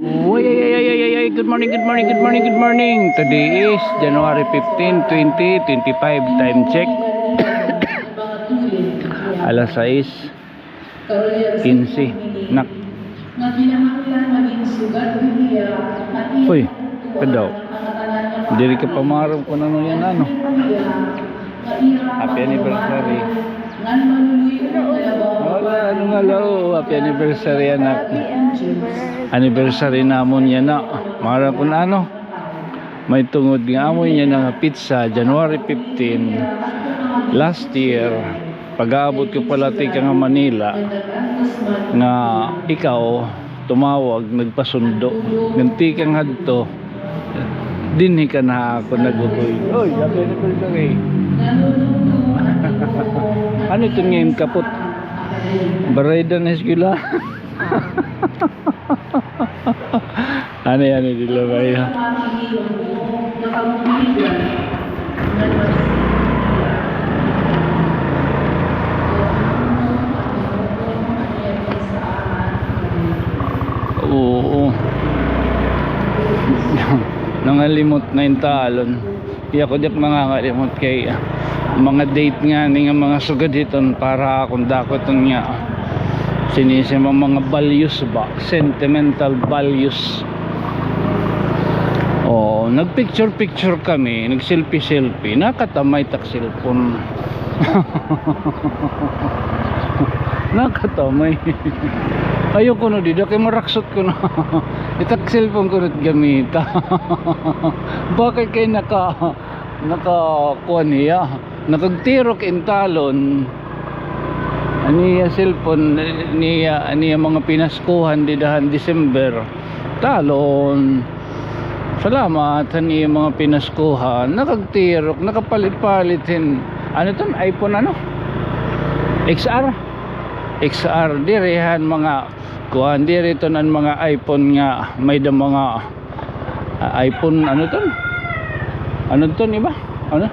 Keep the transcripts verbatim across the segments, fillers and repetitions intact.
Uy, ay, ay, ay, ay, ay, ay. Good morning, good morning, good morning, good morning. Today is January fifteen, twenty twenty-five. Time check. Alas sais quince. Nak. Uy, kadaw. Diri ka pa maaram kun ano yana, ano. Happy anniversary. Wala, ano nga, lo, happy anniversary, anak. Anniversary namon yana. Maaram kun ano. May tungod nga amo yana nga petsa, January fifteen, last year, pag-aabot ko pa la tikang ha Manila, nga ikaw tumawag, nagpasundo. Ngan tikang hadto, dinhi ka na ha akon nag-ukoy. Oy, happy anniversary. Ano iton nga im kapot? Barayda na eskwela. Ano yan, hindi lang kayo. Oo. Nangalimot na intalon. Iya ko di ak mangangalimot kay, ah, mga date ngani nga mga sugad hiton para akon dako iton nga sinisimo mga values ba, sentimental values. Oh, nag-picture-picture kami, nag-selfie-selfie, nakatamay tak cellphone. Nakatamay. Ayaw kuno dida kay maraksot kuno. Itak cellphone kuno it gamita. Bakit kay naka, naka, kuan hiya? Nakagtirok intalon. An iya cellphone, niya, niya mga pinaskuhan dida han December. Talon. Salamat han iya mga pinaskuhan. Nakagtirok, nakapalit-palit hin, ano ton, iPhone ano? X R. X R, diri han mga kuan, diri ton an mga iPhone nga may da mga, ah, iPhone, ano ton? Ano ton iba? Ano?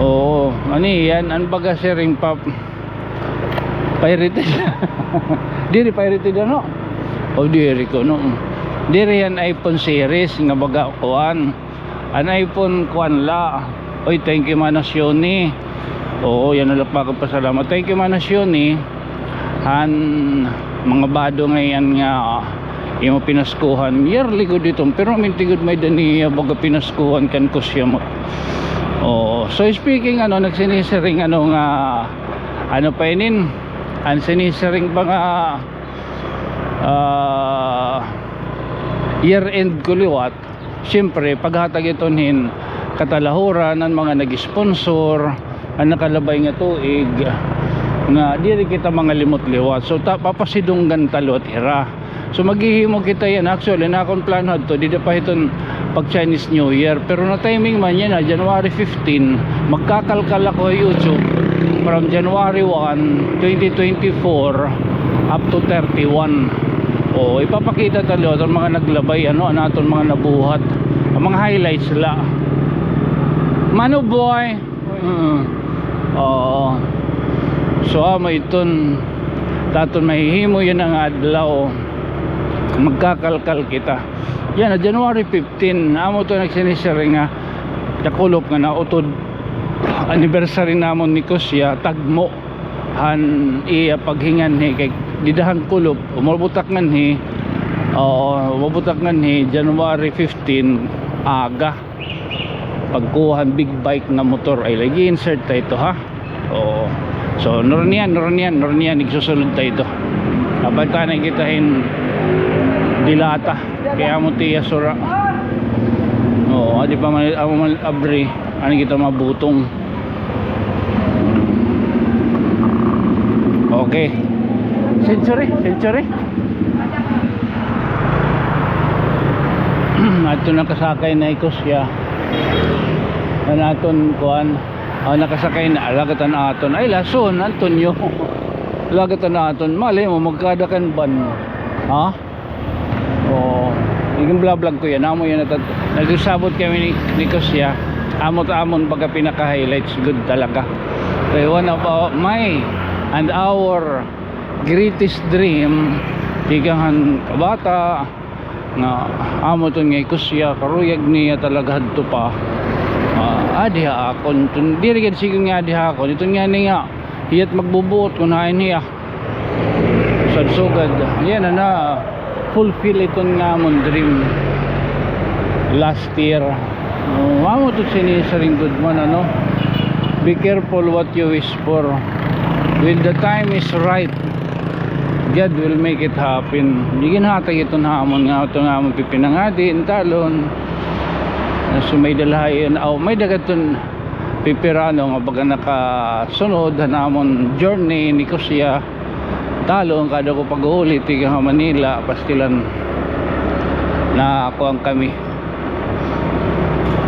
Oo, ani yan, an baga siring pa pirated. Diri pirated, ano? O, diri kuno. Diri yan iPhone series nga baga kuan. An iPhone kuan la. Oy, thank you, Mana Sioni. Oo, yana la pa ako pasalamat. Thank you, Mana Sioni. Han mga bado ngay-an nga, ah, imo pinaskuhan. Yearly gud iton, pero minti gud may da niya baga pinaskuhan kan kusyamot. Oo. So, speaking, ano, nagsinisiring, ano, nga, ano pa inin? An sinisiring pa nga, ah, year end ko liwat. Siyempre, paghatag iton hin katalahuran an mga nag-sponsor, an nakalabay nga tuig, nga diri kita mangalimot liwat. So, ta-, papasidunggan ta liwat hira. So, maghihimo kita yana. Actually, an akon plano hadto, dida pa hiton pag-Chinese New Year. Pero na-timing man yana, January fifteen, magkakalkal ako ha YouTube from January one, twenty twenty-four up to thirty-one. O, ipapakita ta liwat an mga naglabay, ano, an aton mga nabuhat. An mga highlights la. Mano boy. Mm. Oo. So, amo iton, ta aton mahihimo yana nga adlaw. Magkakalkal kita. Yana, January fifteen, amo to nagsinisiring nga Dakulop nga nautod. Anniversary namon ni Kusya, tagmo han iya paghinganhi kay dida han Kulop, umabot ak nganhi, oo, umabot ak nganhi January fifteen, aga. Pagkuha han big bike nga motor, ay lagi insert ta ito, ha? Oo. So, nurnian, nurnian, nurnian, igsusulod ta ito. Abay, tanay kita hin dilata. Kay amo tiya sura. Oo, adi pa man, amo man abri. Ani kita mabutong. Okay. Century, Century. Ato nakasakay na hi Kusya. An aton kuan. Ah, nakasakay na, alagat an aton. Ay, lason, Antonio. Alagat an aton. Malay mo, magkada kan van. Ha? Oo. Iginblablog ko yana. Amo yana, nag-, nag-usabot kami ni, ni Kusya. Amo it amon baga pinaka-highlights gud talaga. Kay one of our, my and our greatest dream, tikang han kabata, Nga amo iton nga hi Kusya, karuyag niya talaga hadto pa. Ah, adi ha akon. Iton, diri gad sigon nga adi ha akon. Iton ngani nga, hiya't magbubuot kon hain hiya. Sad sugad. Yana na, fulfill iton nga amon dream last year. Oh, amo iton sinisiring gud man, ano? Be careful what you wish for. When the time is right, God will make it happen. Di ginhatag iton ha amon nga, iton nga amon pipinangadi, intalon. So, may-ada la ha iton, aw, may-ada gad iton pipirano nga baga nakasunod han amon journey ni Kusya. Talon, kada ko pag-uuli tikang ha Manila, pastilan, nakuan kami.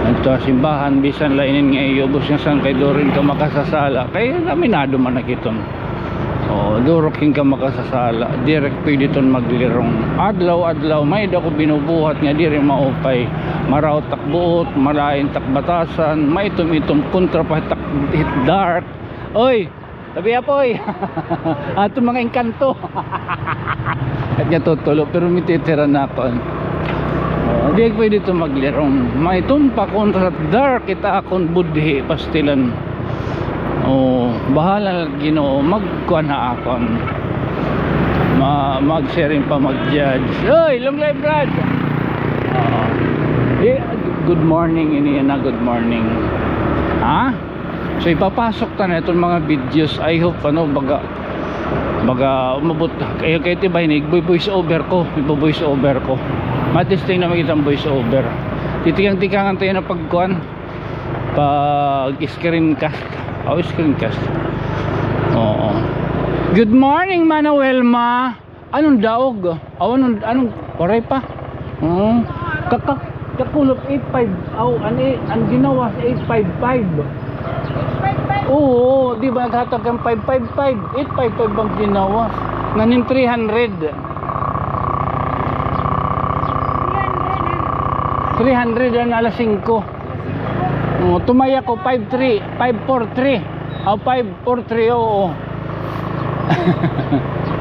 Adto ha simbahan, bisan la inin nga iyo ubos nga sangkay, duro hin ka makasasala. Kay aminado man ak iton. O, duro hin ka makasasala. Diri ak pwede iton maglirong. Adlaw-adlaw, may-ada ko binubuhat nga diri maupay. Maraot ak buot, malain tak batasan, maitom-itom kontra pa hit ak, hit dark. Oy, tabi, apoy. Aton mga engkanto. At nga tutulo, pero mititira na ako. Oh, di pwede iton maglirong. Maitom pa kontra dark it akon budhi, pastilan. Oh, bahala la Ginoo, magkuan ha akon. Ma-, mag-sharing pa, mag-judge. Oy, long live, Brad. Oo. Di, good morning, ini na, good morning. Ha? So, ipapasok ta na iton mga videos. I hope, ano, baga, baga umabot. Kay, kay tiba ini, igbo-voice over ko. Igbo-voice over ko. Matesting na makita ang voice over. Titikang-tikangan tayo na pagkuan. Pag screencast. Oh, screencast. Oo. Good morning, Mana Wilma. Anong daog? Aw, anong, anong, waray pa? Oo. Kaka-, kakulop eight five. Aw, an, an ginawas eight five five. Oo, di ba naghatag kang five five five? Eight five five ang ginawas. Nanin three hundred. Three hundred an alas singko. Oh, tumaya ko five three, five four three. Aw, five four three, oo.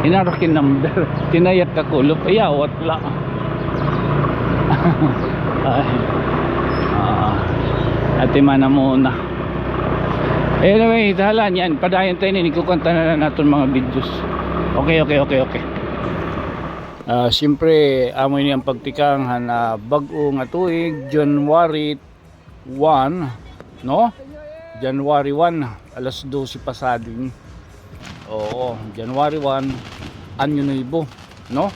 Inaro kin number. Tinayak ka kulop. Ay, awat la. Ay. Ah. Ate, mana muna. Anyway, dalan yan. Padayon tayo ini. Kukuan ta na la naton mga videos. Okay, okay, okay, okay. Ah, siyempre, amo ini ang pagtikang han, ah, bag-o nga tuig, January one, no? January one, alas dose pasado ini. Oo, January one, Año Nuevo, no?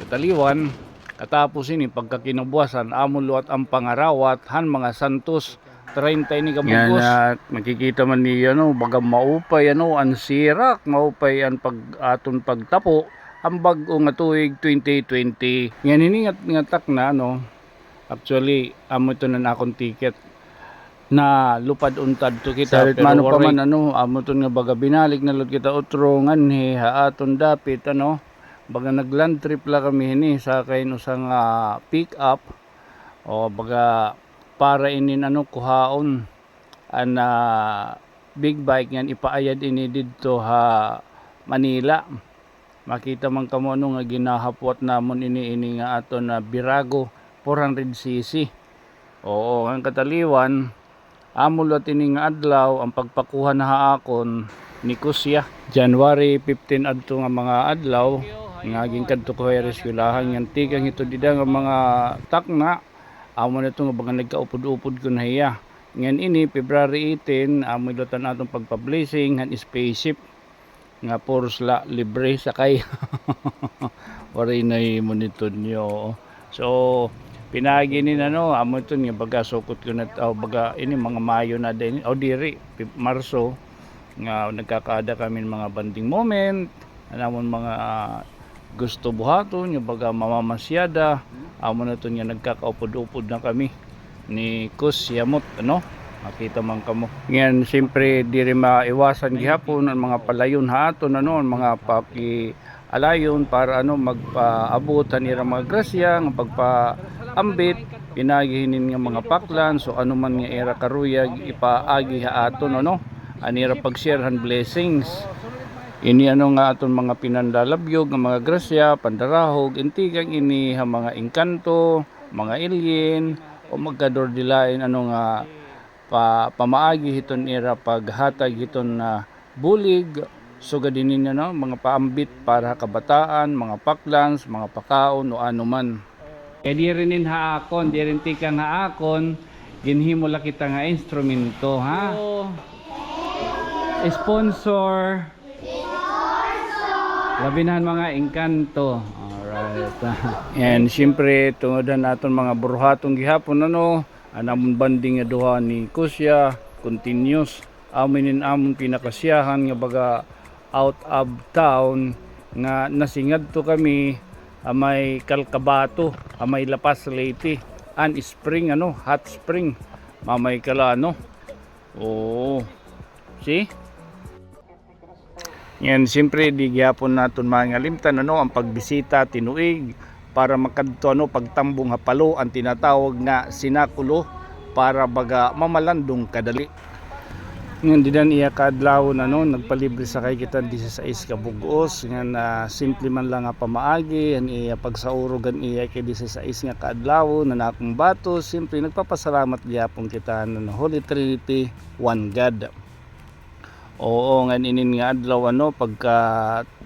Kataliwan, katapos ini, pagkakinabuwasan, amo liwat ang pangarawat han mga santos, treinta ini ka bug-os. Yan, ah, makikita man niyo, ano, baga maupay, ano, an sirak, maupay an pag-, aton pagtapo, an bag-o nga tuig, twenty twenty. Yan, ini nga, nga takna, ano, actually, amo ito na akon ticket. Nalupad unta adto kita, pero mano pa man, ano, amo ito nga baga binalik na liwat kita utro nganhi ha aton dapit, ano, baga nag-land trip la kami hini, sakay hin usa nga pick up, o baga para inin, ano, kuhaon an, ah, big bike ngan ipaayad ini didto ha Manila. Makita man kamo, ano, nga ginahapwat namon ini, ini nga aton nga Virago four hundred C C. Oo, an kataliwan, amo liwat ini nga adlaw an pagpakuha na ha akon ni Kusya. January fifteen adto nga mga adlaw nga ginkadto ko ha iya eskwelahan, ngan tikang hito dida nga mga takna, amo na ito nga baga nagkaupod-upod ko na hiya. Ngan ini, February eighteen, amo liwat an aton pagpa-blessing han spaceship nga puros la libre sakay. Waray nahimo ni Tonyo. So, pinaagi ini, ano, amo ito nga baga sukot ko na, o baga ini mga Mayo na din, o diri, Pib-, Marso, nga nagkakaada kami hin mga bonding moment, an amon mga, ah, gusto buhaton, nga baga mamamasyada, amo na ito nga nagkakaupod-upod na kami ni Kus Yamot, ano? Makita man kamo. Ngan, siyempre, diri maiwasan gihapon an mga palayon ha aton, ano, an mga pakialayon para, ano, magpaabot han ira mga grasya, nga pagpaambit, pinaagi hinin nga mga paklan, so ano man nga ira karuyag, ipaagi ha aton, ano, an ira pag-share han blessings. Ini ano nga aton mga pinandalabyog nga mga grasya, pandarahog, intigang ini ha mga engkanto, mga ilyin, o magkadordilain ano nga pa-, pamaagi hiton ira paghatag hiton, ah, bulig, sugad hini, no, mga paambit para ha kabataan, mga paklans, mga pakaon o ano man. Kay diri nin ha akon, diri tikang ha akon, ginhimo la kita nga instrumento, ha? Oo. Sponsor. Labi na han mga engkanto. Alright. And siyempre, tungod han aton mga buruhaton gihapon, ano, an amon banding nga duha ni Kusya, continuous. Amo inin amon pinakasiyahan nga baga out of town nga nasingadto kami ha may Calcabato, ha may La Paz, Leyte. An spring, ano, hot spring. Mamay ka la, ano? Oo. See? Ngan, siyempre, di gihapon naton mangalimtan, ano, an pagbisita, tinuig, para makadto, ano, pagtambong ha palo, an tinatawag nga sinakulo, para baga mamalandong kadali. Ngan, dida han iya kaadlawon, ano, nagpalibre sakay kita disisais ka bug-os, ngan, ah, simple man la nga pamaagi, an iya pagsaurog han iya kay disisais nga kaadlawon, an akon batos, siyempre, nagpapasalamat gihapon kita, ano, Holy Trinity, One God. Oo, ngan inin nga adlaw, ano, pagka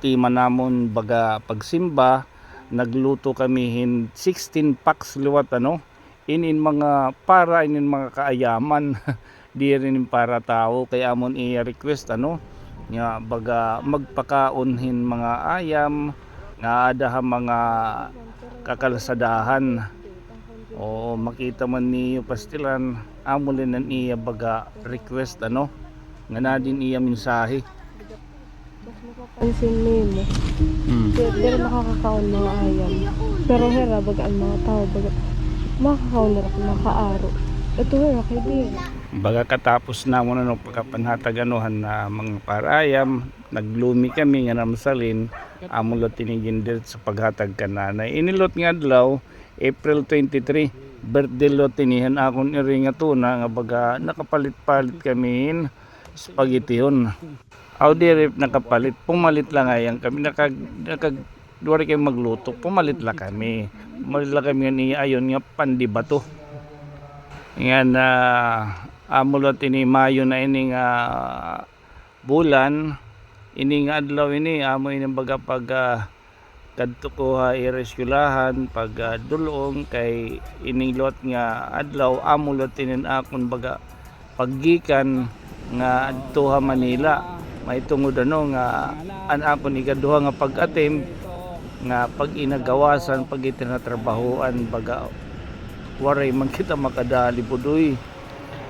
tema namon baga pagsimba, nagluto kami hin sixteen packs liwat, ano. Inin mga para, inin mga kaayaman, diri inin para tawo, kay amon iya request, ano, nga baga magpakaon hin mga ayam nga aada ha mga kakalsadahan. Oo, makita man niyo pastilan, amo la ini an iya baga request, ano, nga nadi an iya mensahe. Mas mapapansin nimo. Hmm. Di-, diri makakakaon mga ayam. Pero hira, baga an mga tawo, baga, makakaon nira, makaaro. Ito hira, kay diri. Baga katapos namon, ano, pagkapanhatag, ano, han, ah, mga para ayam, naglumi kami nga namsalin, amo la tini gindiretso paghatag kan nanay. Ini liwat nga adlaw, April twenty-three, birthday liwat ini han akon iri nga tuna nga baga nakapalit-palit kami hin spaghettihon. Aw, diri nakapalit, pumalit la ngay-an kami, nakag-, nakag-, waray kami magluto, pumalit la kami. Pumalit la kami ngan iya ayon nga pandibato. Ngan, ah, amo liwat ini, Mayo na ini nga bulan, ini nga adlaw ini, amo ini baga pag, ah, kadto ko ha ira eskwelahan, pag, ah, dul-ong, kay ining liwat nga adlaw, amo liwat ini an akon baga paggikan nga adto ha Manila. Mahitungod, ano, nga an akon ikaduha nga pag-attempt nga pag-inagawasan, pag-itinatrabahoan, baga waray man kita makadali, budoy.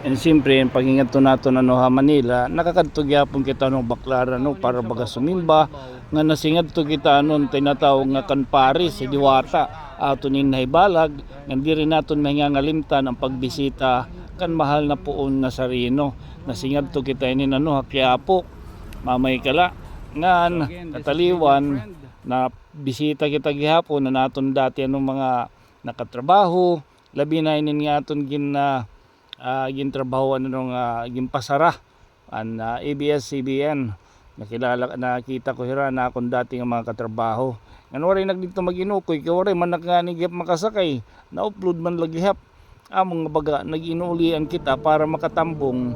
And siyempre, an paghingadto naton, ano, ha Manila, nakakadto gihapon kita, ano, Baclaran, ano, para baga sumimba, nga nasingadto kita, ano, an tinatawag nga kan Paris, si Diwata, aton ini nahibalag, nga diri naton mahingangalimtan an pagbisita kan mahal na poon Nazareno. Nasingadto kita inin, ano, ha Quiapo, mamay ka la. Ngan, kataliwan, nabisita kita gihapon an aton dati, ano, mga nakatrabaho, labi na inin nga aton gin-, ah, ah, gintrabahoan, ano, nga ginpasara an, ah, A B S C B N. Nakilala, nakita ko hira, an akon dati nga mga katrabaho. Ngan waray na ak didto mag-inukoy, kay waray man ak ngani gihap makasakay. Na-offload man la gihap. Amo nga baga, nag-inuulian kita para makatambong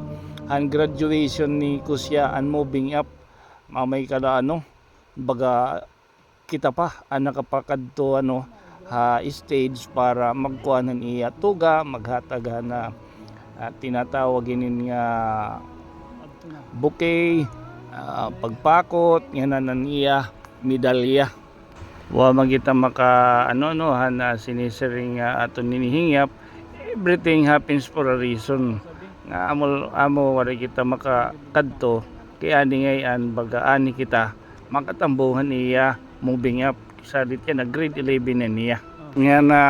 han graduation ni Kusya, an Moving Up. Mamay ka la, ano, baga, kita pa an nakapakadto, ano, ha stage para magkuan han iya tuga, maghatag han, ah, tinatawag inin nga bouquet, ah, pagpakot, ngan an iya medalya. Wa man kita maka, ano, no, han, ah, sinisiring nga aton hinihingyap, everything happens for a reason. Nga amo, amo, waray kita makakadto, kay ani ngay-an, baga ani kita, makatambong han iya Moving Up. Salit yana, grade eleven na niya. Nga na,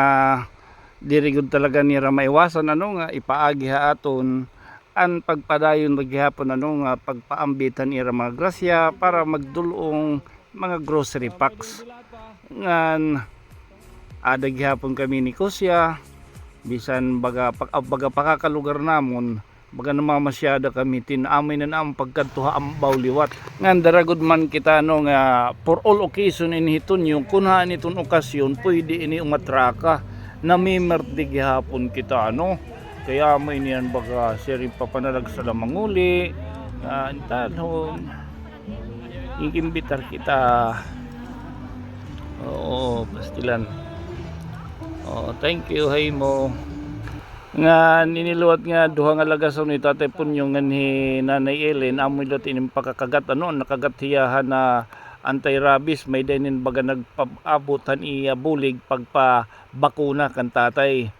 diri gud talaga nira maiwasan, ano, nga ipaagi ha aton an pagpadayon pa gihapon, ano, nga pagpaambit han ira mga grasya para magdul-ong mga grocery packs. Ngan, ada gihapon kami ni Kusya, bisan baga, pa-, baga pakakalugar namon, Baga namamasyada kami, tin-, amo ini an amon pagkadto ha ambaw liwat. Ngan dara gud man kita, no, nga for all occasion in hiton, kun haan iton okasyon, pwede ini umatraka. Namimerde gihapon kita, no. Kay amo ini an baga siring pa panalagsa la manguli. Ah, intadhon. Ig-imbitar kita. Oo, pastilan. Oh, thank you, Haymo. Ngan ini liwat nga duha nga lagason ni Tatay Punyo ngan hi Nanay Ellen, amo liwat ini pakakagat, ano, nakagat hiya han anti-rabies, may-ada ini baga nagpaabot han iya bulig pagpabakuna kan tatay.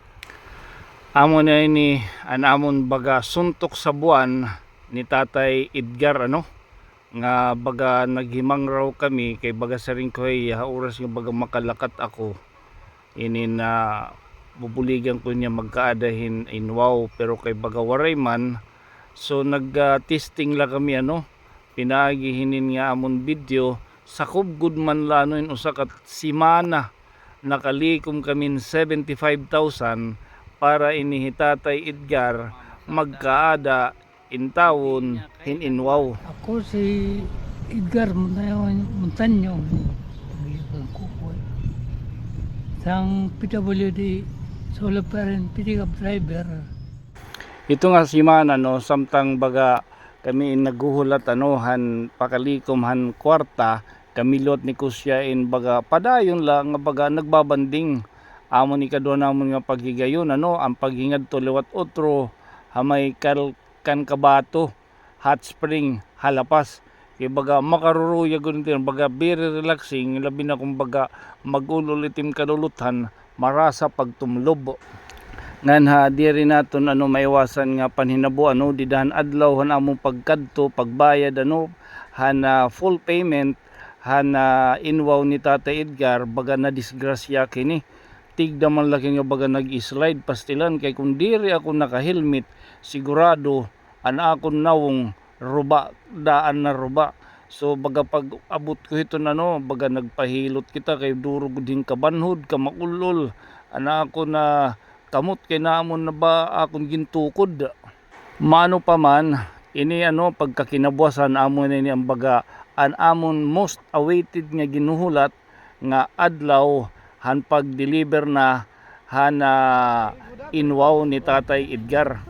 Amo na ini an amon baga suntok sa buwan ni Tatay Edgar, ano, nga baga naghimangraw kami kay baga siring ko, "Hay, ha oras nga baga makalakat ako, ini na bubuligan ko niya magkaada hin inwaw." Pero kay baga waray man, so nag, ah, testing la kami, ano, pinaagi hinin nga amon video, sakob gud man la, ano, in usa ka semana, nakalikom kami hin seventy-five thousand para ini hi Tatay Edgar magkaada intawon hin inwaw. Ako si Edgar Montaño, Montaño, sang P W D, solo parent, pickup driver. Ito nga semana, no, samtang baga kami in naghuhulat, ano, han pakalikom han kwarta, kami liwat ni Kusya in baga padayon la nga baga nagbabanding. Amo ni kaduha namon nga paghigayon, ano, an paghingadto liwat utro ha may kal-, kan Kabato, Hot Spring, ha La Paz. Kay baga makaruruyag gud ini, baga very relaxing, labi na kon baga mag-ul-ol it im kaluluthan, marasa pagtumlob. Ngan ha, diri naton, ano, maiwasan nga panhinabo, ano, dida han adlaw han amon pagkadto, pagbayad, ano, han, ah, full payment han, ah, inwaw ni Tatay Edgar, baga nadisgrasya kini. Tigda man la kini nga baga nag-slide, pastilan, kay kon diri ako naka-helmet, sigurado an akon nawong ruba, daan na ruba. So, baga pag-abot ko hiton, ano, baga nagpahilot kita kay duro gud hin kabanhod, kamaul-ol. An akon, ah, kamot kay naamon na ba akon gintukod. Mano pa man, ini, ano, pagkakinabuwasan amo na ini an baga, an amon most awaited nga ginhuhulat, nga adlaw han pag-deliver na han, ah, inwaw ni Tatay Edgar.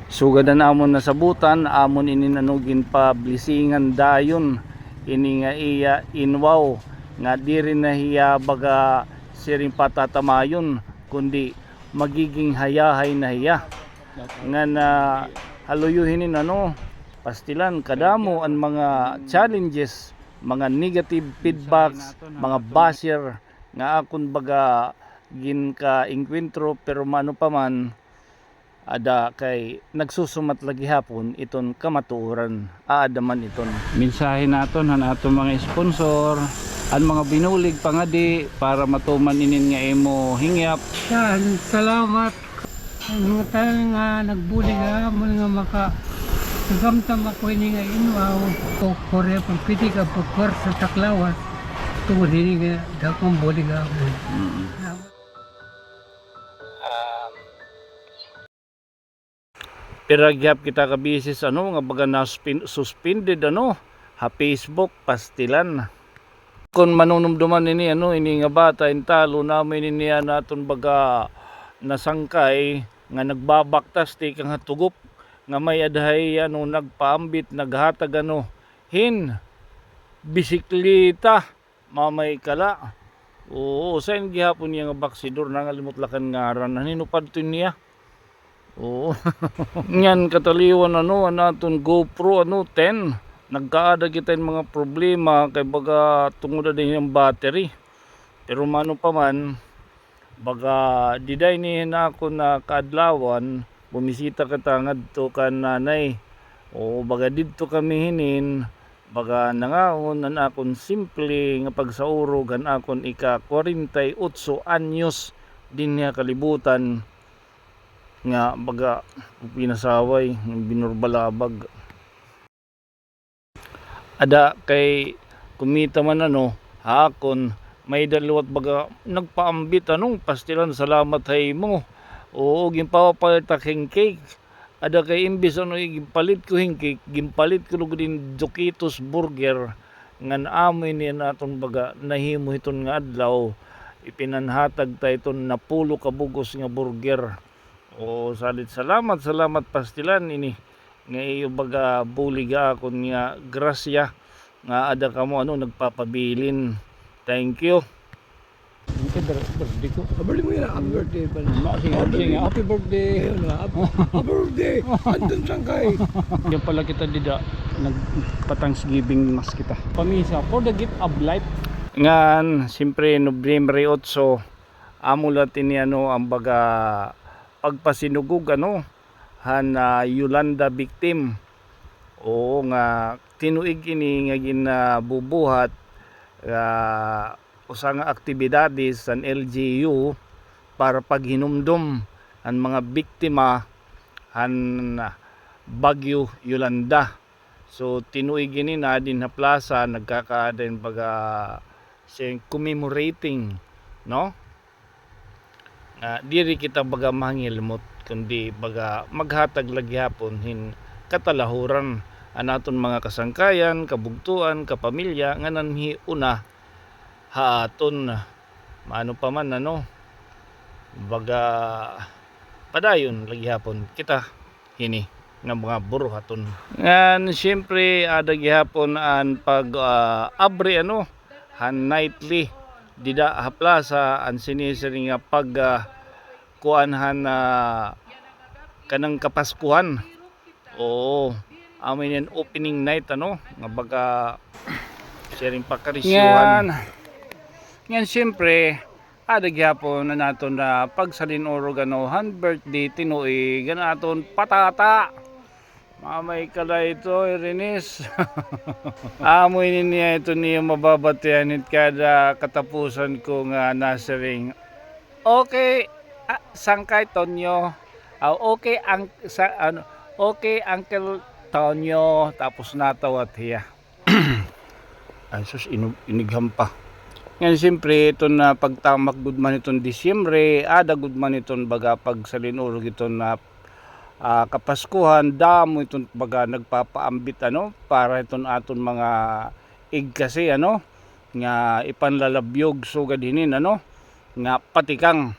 Sugad han amon nasabutan, amon ini, ano, ginpablisingan dayon ini nga iya inwaw nga diri na hiya baga siring patatamayon, kundi magiging hayahay na hiya. Ngan, ah, ha luyo hinin, ano, pastilan, kadamo an mga challenges, mga negative feedbacks, mga basher nga akon baga ginka-engkwentro, pero mano pa man, ada kay nagsusumat la gihapon iton kamatuoran, aada man iton. Mensahe naton han aton mga sponsor, an mga binulig pa ngadi para matuman inin nga imo hingyap. Yan, salamat. An mga tanan nga nagbulig ha amon nga maka-, nagamtam ako ini nga inwaw. O, Korea, pagpitik ang pagpwersa sa klawas. Tungod ini nga dakong bulig ha amon. Mm. Pira gihap kita ka beses, ano, nga baga na-spin-, suspended, ano, ha Facebook, pastilan. Kon manunumduman ini, ano, ini nga bata, intalo namin ini, ah, naton baga nasangkay, nga nagbabaktas tikang ha tugop, nga may-ada hay, ano, nagpaambit, naghatag, ano, hin bisikleta. Mamay kala. Oo, usa ini gihapon niya nga baksidor, nangalimot la kan ngaran. Nahinupad to niya. Oo. Ngan kataliwan, ano, an aton GoPro, ano, ten. Nagkaada kita hin mga problema kay baga tungod ada hin battery. Pero mano pa man, baga dida ini hin akon kaadlawan, bumisita kita ngadto kan nanay. O, baga didto kami hinin, baga nangaon an akon simple nga pagsaurog han akon ika-kwarenta y otso anyos dinhi ha kalibutan nga baga pinasaway, binurbalabag. Ada kay kumita man, ano, ha akon, may-ada liwat baga nagpaambit, ano, pastilan, salamat ha imo. Oo, ginpapalit ak hin cake. Ada kay imbis ano, ginpalit ko hin cake, ginpalit ko lugod hin Dukitos burger. Ngan amo ini an aton baga nahimo hiton nga adlaw. Ipinanhatag ta hiton napulo ka bug-os nga burger. Oo, salit salamat, salamat pastilan ini nga iyo baga bulig ha akon nga grasya nga ada kamo ano nagpapabilin. Thank you. Ay, bir-, birthday ko. Ah, birthday mo yun, ah. Happy birthday, pal. Ma, sige, sige, happy birthday. Ayun, ah, happy, happy birthday. Andun sangkay. Yan pala kita dida, nagpa-Thanksgiving mass kita. Pamisa, for the gift of life. Ngan, siyempre, Nobyembre otso, amo la tini, ano, an baga pagpasinugog, ano, han, ah, Yolanda victim. Oo, nga tinuig ini nga ginabubuhat, ah, usa nga aktibidades han L G U para paghinumdom han mga biktima han Bagyo Yolanda. So, tinuig ini na dinhi ha plaza, nagkakaada hin baga siring commemorating, no? Nga diri kita baga mangilmot, kundi baga maghatag la gihapon hin katalahuran an aton mga kasangkayan, kabugtoan, kapamilya nga nanhiuna ha aton. Maano pa man, ano, baga padayon la gihapon kita hini nga mga buruhaton. Ngan siyempre, ada gihapon an pag, ah, abri, ano, han nightly dida ha plaza, an sinisiring nga pag, ah, kuan han, ah, kanang Kapaskuhan. Oo, amo ini an opening night, ano, nga baga siring pakarisyuhan. Ngan, ngan siyempre, ada gihapon an aton na pagsalin-urog, ano, han birthday tinuig han aton patata. Mamay ka la ito, Irinis. Amo ini niya ito niyo mababatian hit kada katapusan ko nga nasiring. Okay, ah, Sangkay Tonyo. Ah, okay, ang, sa, ano, okay, Uncle Tonyo. Tapos natawat hiya. Ay, sus, inu-, inigham pa. Ngan, siyempre, iton na pagtamak gud man iton Disyembre, ada gud man iton baga pagsalin-urog iton na, ah, Kapaskuhan, damo iton baga nagpapaambit, ano, para iton aton mga igkasi, ano, nga ipanlalabyog sugad hinin, ano, nga patikang.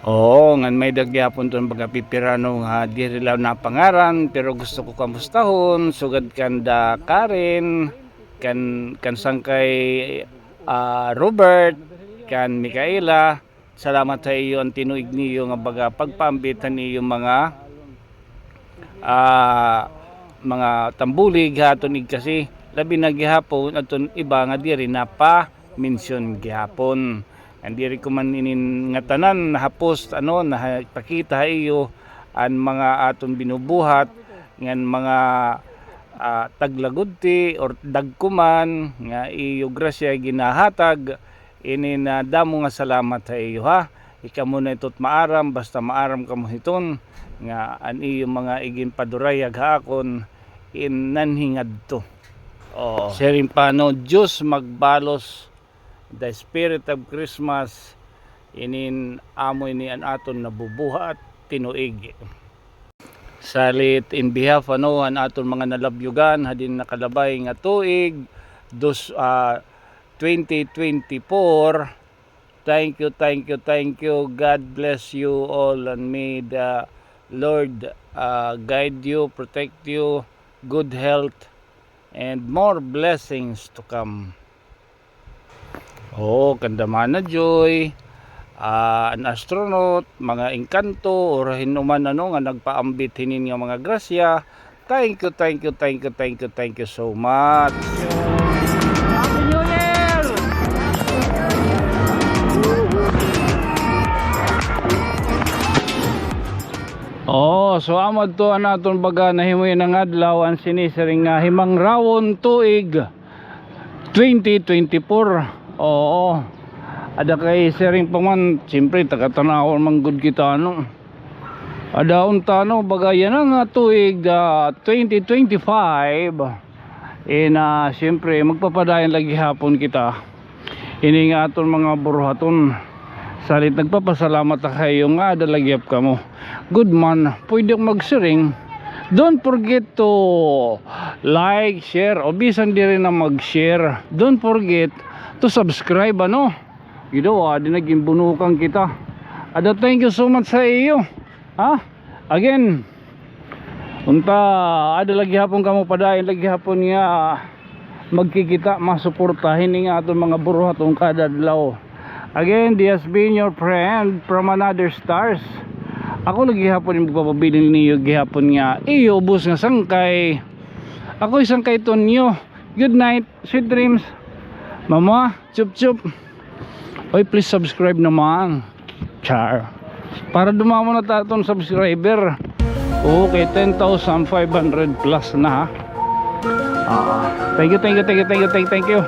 Oo, ngan may-ada gihapon ton baga pipirano nga diri la napangaran, pero gusto ko kamustahon, sugad kanda Karen, kan, kan sangkay, ah, Robert, kan Micaela. Salamat ha iyo an tinuig niyo nga baga pagpaambit han iyo mga, ah, mga tambulig ha aton igkasi, labi na gihapon adton iba nga diri napa-mention gihapon. Ngan diri ko man inin ngatanan nahapos, ano, nahapakita ha iyo an mga aton binubuhat ngan mga, ah, taglagudti or dagko man nga iyo grasya ginahatag. Ini na damo nga salamat ha iyo, ha. Ikaw mo na ito't maaram, basta maaram kamo hiton nga an iyo mga iginpadurayag ha akon in nanhi ngadto. Oo. Siring pa, no, Diyos magbalos. The spirit of Christmas, inin amo ini an aton nabubuhat tinuig. Salit in behalf, ano, an aton mga nalabyugan hadin nakalabay nga tuig, dos, ah, twenty twenty-four. Thank you, thank you, thank you. God bless you all and may the Lord, ah, guide you, protect you, good health, and more blessings to come. Oo, kanda Mana Joy, ah, an astronaut, mga engkanto, or hin-o man, ano, nga nagpaambit hinin nga mga grasya. Thank you, thank you, thank you, thank you, thank you so much. Happy New Year! Oh, so amo adto an aton baga nahimo yana nga adlaw, an sinisiring nga Himangrawon Tuig twenty twenty-four. Oo. Ada kay siring pa man, siyempre, taga-Tanauan man gud kita, ano. Ada unta, ano, baga yana nga tuig, ah, twenty twenty-five. Eh, na, siyempre, magpapadayon la gihapon kita. Ini nga aton mga buruhaton. Salit nagpapasalamat ako ha iyo nga ada la gihap kamo. Good man, pwede ak magsiring. Don't forget to like, share, o bisan diri na mag-share. Don't forget to subscribe, ano? Gidawa, adi na ginbunukan kita. Ada, thank you so much ha iyo. Ha? Again, unta, ada la gihapon kamo, padayon la gihapon nga magkikita, masuporta hini nga aton mga buruhaton kada adlaw. Again, this has been your friend from another stars. Ako la gihapon it magpapabilin niyo gihapon nga iyo ubos nga sangkay. Ako it sangkay Tonyo. Good night, sweet dreams. Mama, chup chup. Oy, please subscribe naman. Char. Para dumamo na ta aton subscriber. Okay, ten thousand five hundred plus na, ha. Ah, thank you, thank you, thank you, thank you, thank you, thank you.